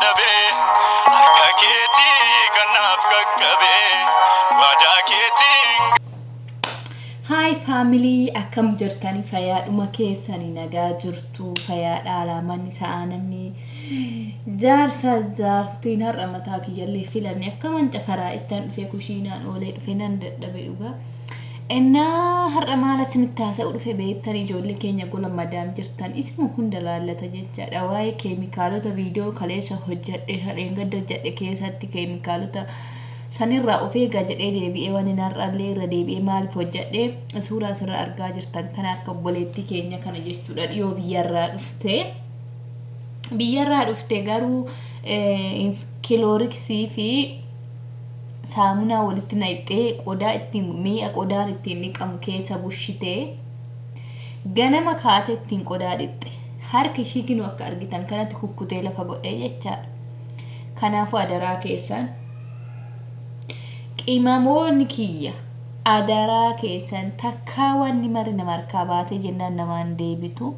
dhabee harka keetii kan naaf qaqqabee waadaa keetiin. Haay faamilii, akkam jirtani? Fayyaadhuma keessani? Nagaa jirtu? Fayyaa dhaalaa sa'aa namni jaarsaas jaartiin har'a mataa kiyyallee filanne akkaman cafaraa ittaan dhufee kushiinaan oolee dhufe nan dadhabe dhugaa. Innaa har'a maal asinitti haasa'u dhufe beektan? Ijoollee keenya gola madaam jirtan isuma hunda laallata jechaadha. Waa'ee keemikaalota viidiyoo kaleessa hojjedhe, hadheen gadda hojjedhe keessatti keemikaalota sanirraa of eegaa jedhee deebi'ee waan hin har'allee irra deebi'ee maaliif hojjedhe, suuraa asirra argaa jirtan kana harka obboleettii keenya kana jechuudha. Dhiyoo biyyarraa dhufte. Biyyarraa dhufte garuu kilooriksii fi saamunaa walitti naqxee qodaa ittiin mi'a qodaan ittiin dhiqamu keessa bushitee ganama kaatee ittiin qodaa dhiqxe. Harka ishii kinuu akka argitan kanatti kukkutee lafa godhee jechaadha. Kanaafuu adaraa keessan, qimamoonni kiyya, adaraa keessan, takkaa wanni mari nama harkaa baatee jennaan namaan deebitu.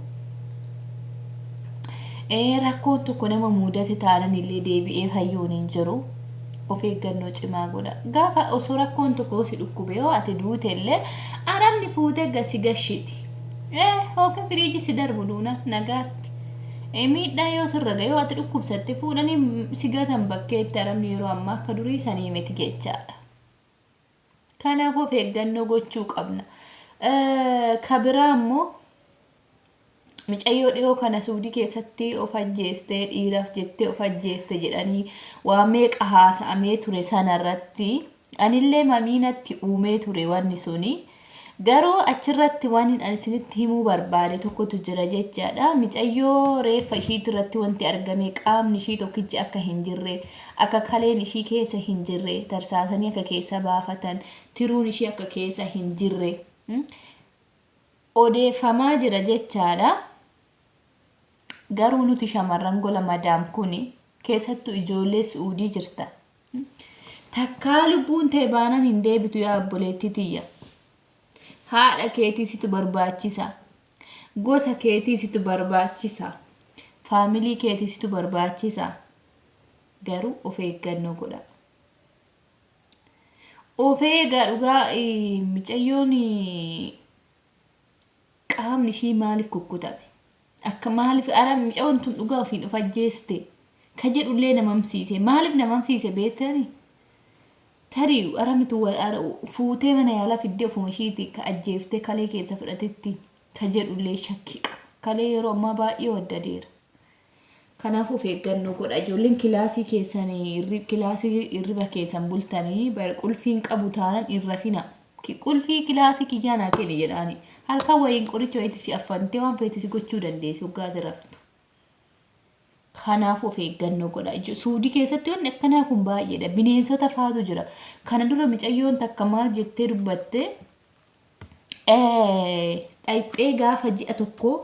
Rakkoon tokko nama mudate taanan illee deebi'ee fayyuun hin jiru. Of eeggannoo cimaa godha. Gaafa osoo rakkoon tokko si dhukkube yoo ati duute illee arabni fuutee gasi gashiti. Yookiin firiijii si darbu duuna nagaatti. Miidhaa yoo sirra gahe, yoo ati dhukkubsatte, fuudhanii si gatan bakkeetti. Arabni yeroo ammaa akka durii sanii miti jechaadha. Kanaaf of eeggannoo gochuu qabna. Ka biraa immoo mucayyoo dhiyoo kana Suudii keessatti of ajjeeste, dhiiraaf jettee of ajjeeste jedhanii waa meeqa haasa'amee ture sanarratti anillee mamiinatti uumee ture wanni suni. Garuu achirratti waan ani isinitti himuu barbaade tokkotu jira jechaadha. Mucayyoo reeffa ishiitirratti wanti argame qaamni ishii tokkichi akka hin jirre, akka kaleen ishii keessa hin jirre, tarsaasanii akka keessa baafatan, tiruun ishii akka keessa hin jirre odeeffamaa jira jechaadha. Garuu nuti shamarran gola madaam kuni, keessattuu ijoollee Su'uudii jirtan, takkaa lubbuun ta'e baanan hin deebitu. Yaa obboleettii tiyya. Haadha keetii situ barbaachisa. Gosa keetii situ barbaachisa. Faamilii keetii situ barbaachisa. Garuu of eeggannoo godha. Of eegaa dhugaa. Mucayyoon qaamni ishii maaliif kukkutame? Akka maaliif araan mucayyoon tun dhugaa ofiin of ajjeeste? Ka jedhullee namamsiise. Maaliif namamsiise beektanii? Tarii arabni tun fuutee mana yaalaa fiddee ofuma ishiiti ka ajjeeftee kalee keessa fudhatetti ka jedhullee shakkii qaba. Kalee yeroo ammaa baay'ee waddadeera. Kanaaf of eeggannoo godha. Ijoolleen kilaasii keessan, kilaasii hirriba keessan bultanii qulfiin qabu taanan hin rafina. Qulfii kilaasii kiyyaa naa kenni jedhaani. Halkan wayiin qoricha wayiitti si affantee waan feete si gochuu dandeessi hoggaati raftu. Kanaaf of eeggannoo godha. Suudii keessatti wanni akkanaa kun baay'eedha. Bineensota faatu jira. Kana dura mucayyoon takka maal jettee dubbatte? Dhayxee gaafa ji'a tokkoo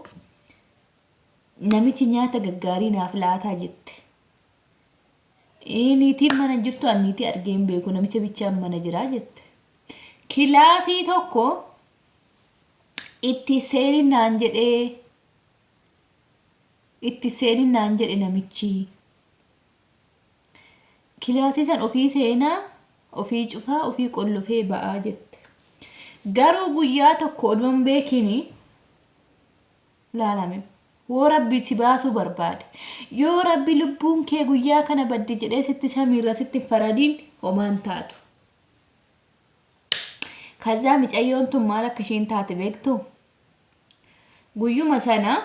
namichi nyaata gaggaarii naaf laataa jette. Niitiin mana jirtu, ani niitii argee hin beeku, namicha bichaan mana jiraa jette. Kilaasii tokko itti seenin naan jedhee, itti seenin naan jedhe namichi. Kilaasii san ofii seenaa, ofii cufaa, ofii qollofee ba'aa jette. Garuu guyyaa tokko oduun beekini laalame. Woo Rabbi si baasuu barbaade. Yoo Rabbi lubbuun kee guyyaa kana baddi jedhee sitti samiirra sitti hin faradiin homaan taatu. Kazaa micayyoon tun maal akka isheen taate beektu? Guyyuma sana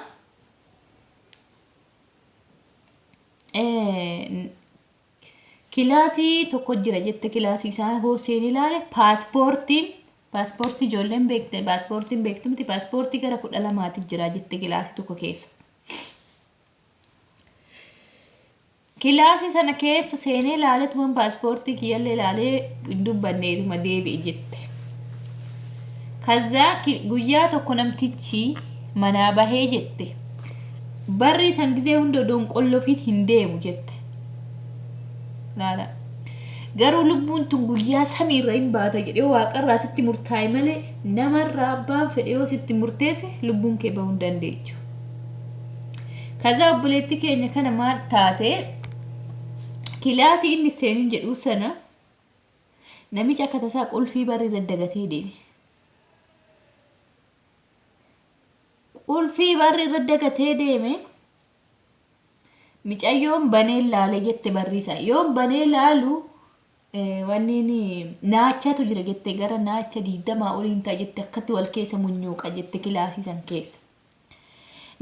kilaasii tokko jira jette. Kilaasii isaa hoo seen ilaale, paaspoortii ijoolleen beekte, paaspoortiin beektu miti, paaspoortii gara 12ti jira jette kilaasii tokko keessa. Kilaasii sana keessa seenee ilaaletuman paaspoortii kiyyallee ilaalee hin dubbanneetuma deebi'e jette. Kazaa guyyaa tokko namtichi manaa bahee jette. Barri san gizee hunda odoon qollofiin hin deemu jette. Laala. Garuu lubbuun tun guyyaa samiirra hin baata jedhee waaqarraa sitti murtaa'e malee namarraa abbaan fedhe yoo sitti murteesse lubbuun kee bahuu hin dandeechu. Kazaa obboleettii keenya kana maal taate? Kilaasii inni seenin jedhuu sana namichi akka tasaa qulfii barri irra dagatee deeme. Qulfii barri irra dagatee deeme. Micayyoon banee laale jette barriisa. Yoon banee laalu wanni naachatu jira jette gara naacha 20 oliin ta'a jette akkatti wal keessa munyuuqa jette kilaasii san keessa.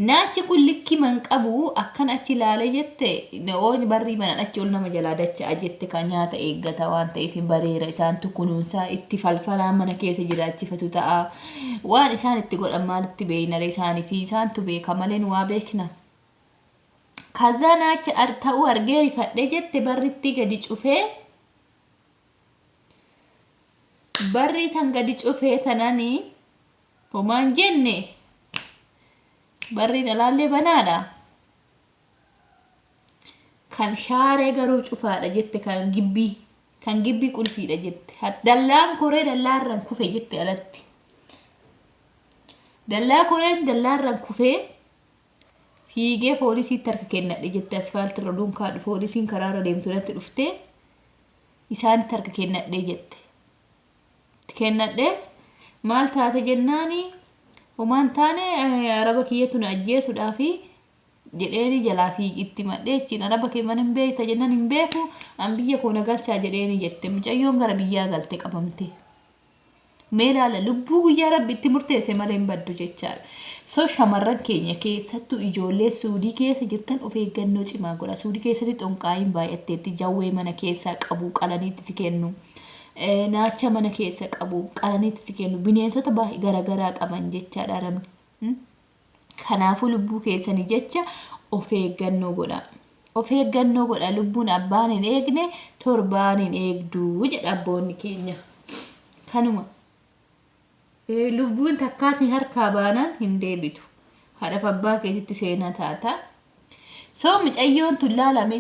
Naachi kun likki man qabu akkan achi ilaale jette oon barrii manaan achi ol nama jalaa dacha'a jette kan nyaata eeggata waan ta'eef bareera isaantu kunuunsaa itti falfalaa mana keessa jiraachifatu ta'a. Waan isaan itti godhan maalitti beeknare isaanii fi isaantu beeka malee nu waa beekna. Kazaa naacha ta'uu argee rifadhe jette barritti gadi cufee barrii san gadi cufee tananii Homaa hin jenne. Barriin alaallee banaadha. Kan shaaree garuu cufaadha jette kan gibbii. Kan gibbii qulfiidha jette. Dallaan koree dallaarran kufe jette alatti. Dallaa koreen dallaarran kufee fiigee poolisiitti harka kennadhe jette asfaaltirra dunkaa poolisiin karaarra deemtu irratti dhuftee isaanitti harka kennadhe jette. itti kennadhe maal taate jennaani homaan taane araba kiyyatu na ajjeesuudhaafi jedheeni jalaa fiigi itti madhee achiin araba kee mana hin beekta jennaan hin beeku an biyya koo na galchaa jedheeni jette mucayyoon gara biyyaa galte qabamte. Mee ilaala lubbuu guyyaa rabbi itti murteesse malee hin baddu jechaadha. So shamarran keenya keessattuu ijoollee suudii keessa jirtan of eeggannoo cimaa godha. Suudii keessatti xonqaayiin baay'atteetti jawwee mana keessaa qabu qalaniitti si kennu. Naacha mana keessa qabu qalaniitti si kennu bineensota baay'ee garaagaraa qaban jechaadha arabni. Kanaafuu lubbuu keessanii jecha of eeggannoo godha. Of eeggannoo godha lubbuun abbaan hin eegne torbaan hin eegdu jedha abboonni keenya. Kanuma. Lubbuun takkaa si harkaa baanaan hin deebitu. Haadhaaf abbaa keetitti seenaa taata. So mucayyoon tun laalame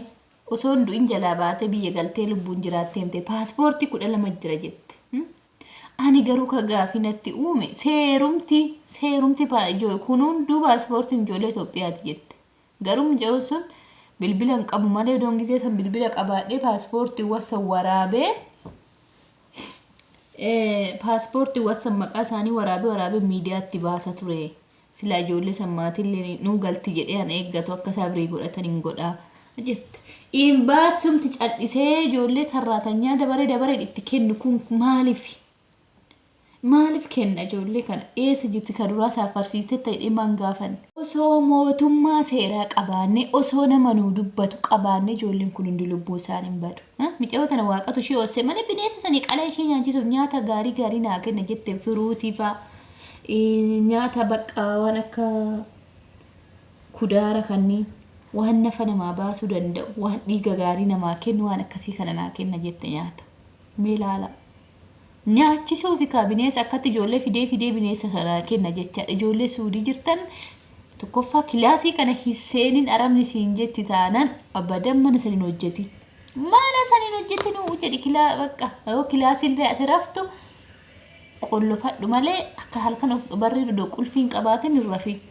Osoo hin du'in jalaa baatee biyya galtee lubbuun jiraattee himte. Paaspoortii 12 jira jette. Ani garuu ka gaafii natti uume seerumti seerumti kun hunduu paaspoortiin ijoollee Itoophiyaati jette. Garuu mucayyoon sun bilbila hin qabu malee odoon gizee san bilbila qabaadhee paaspoortiiwwan san waraabee paaspoortiiwwan san maqaa isaanii waraabee waraabee miidiyaatti baasa ture. Silaa ijoollee san maatiillee nuu galti jedhee an eeggatu akka sabrii godhatan hin godha jette. Imbaasumti cal'isee ijoollee sarraatanyaa dabaree dabareen itti kennu kun maaliif? Maaliif kenna ijoollee kana? Eessa jirti ka duraa saaffarsiistetta jedhee maan gaafanne? Osoo mootummaa seeraa qabaanne, osoo nama nuu dubbatu qabaanne ijoolleen kun hundi lubbuu isaan hin badu. Micayoo tana waaqatu ishee osse malee bineensa sanii qalaa ishee nyaachisuuf nyaata gaarii gaarii naa kenna jette firuutii faa nyaata bakka waan akka kudaara kanneen waan nafa namaa baasuu danda'u waan dhiiga gaarii namaa kennu waan akkasii kana naa kenna jette nyaata. Mee ilaala. Nyaachisuu fi kaa bineensa akkatti ijoollee fidee fidee bineensa sanaa kenna jechaadha. Ijoollee suudii jirtan tokkoffaa kilaasii kana hin seenin arabni siin jetti taanaan abadan mana san hin hojjetin. Mana san hin hojjetin jedhi kilaa bakka yoo kilaasii illee ati raftu qollofadhu malee akka halkan of barrii dudoo qulfii hin qabaatin hin rafin.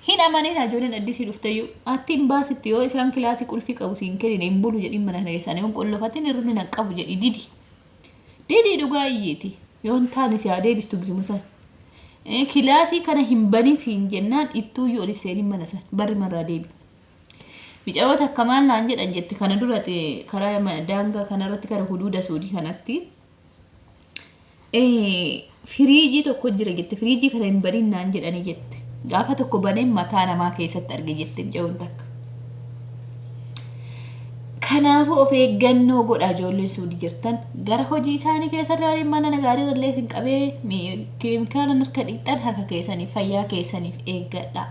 Hin amanin ijoolleen addisii dhufteyyuu atti hin baasitti yoo isaan kilaasii qulfii qabu siin kennine hin bulu jedhin mana kana keessaan yoo hin qollofatin hirribni nan qabu jedhi didi. Didi dhugaa iyyiiti yoo hin taane si haa deebistu gizuma san. Kilaasii kana hin banin siin jennaan ittuuyyuu ol hin seenin mana san barri marraa deebi. Micaawwa takka maal naan jedhan jette kana dura karaa daangaa kanarratti kara huduuda suudii kanatti Firiijii tokko jira jette. Firiijii kana hin banin naan jedhanii jette. Gaafa tokko baneen mataa namaa keessatti arge jette mucayyoon takka. Kanaafuu of eeggannoo godhaa ijoolleen suudii jirtan gara hojii isaanii keessarraa mana nagaarii irrallee isin qabee keemikaala harka dhiqxan harka keessaniif fayyaa keessaniif eeggadha.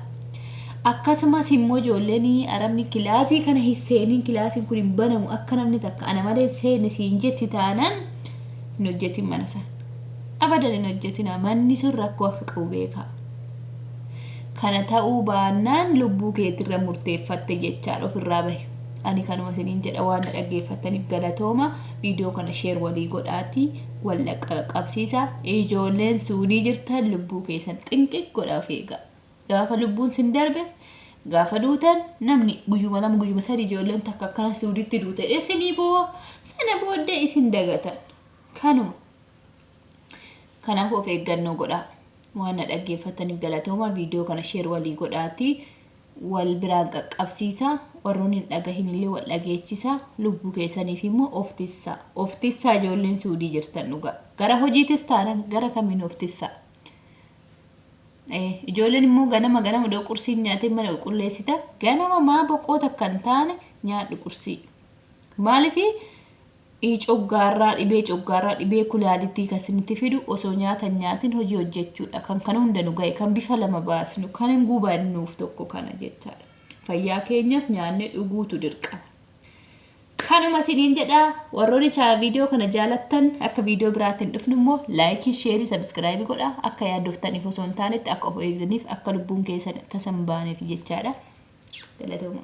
Akkasumas immoo ijoolleen arabni kilaasii kana hin seeniin kilaasiin kun hin banamu akka namni takka ana malee seeni siin jetti taanaan hin hojjetin mana san. Abadan hin hojjetina manni sun rakkoo akka qabu beekaa. Kana ta'uu baannaan lubbuu keetirra murteeffatte jechaadha ofirraa bahi. Ani kanuma isiniin jedha waan na dhaggeeffattaniif galatooma. Viidiyoo kana sheer walii godhaati wal qabsiisa. Ijoolleen suudii jirtan lubbuu keessan xinqiq godhaa of eegaa. Gaafa lubbuun sin darbe Gaafa duutan namni guyyuma 2 guyyuma 3 ijoolleen takka akkana Suuditti duute jedhee isinii boo'a. Sana booddee isin dagatan. Kanuma. Kanaafuu of eeggannoo godhaa. Waan na dhaggeeffattaniif galatoomaa viidiyoo kana sheer walii godhaatii wal biraan qaqqabsiisaa warroonni hin dhagahin illee wal dhageechisaa lubbuu keessaniif immoo of tissaa. Of tissaa ijoolleen Suudii jirtan dhugaa. Gara hojiitis taanan gara kamiin of tissaa. Ijoolleen immoo ganama ganama odoo qursii hin nyaatin mana qulqulleessita. Ganama maa boqoo takka hin taane nyaadhu qursii. Maaliif coggaarraa dhibee coggaarraa dhibee kulaalitii kan isinitti fidu osoo nyaata hin nyaatin hojii hojjechuudha. Kan kana hunda nu ga'e kan bifa lama baasnu kan hin gubannuuf tokko kana jechaadha. Fayyaa keenyaaf nyaannee dhuguutu dirqama. Kanuma isiniin jedha warroonni viidiyoo kana jaalattan akka viidiyoo biraatiin dhufnu immoo laayikii, sheerii, sabiskiraayibii godha akka yaaddoftaniif osoo hin taanetti akka of eegdaniif akka lubbuun keessan tasa hin baaneef jechaadha. Galatooma.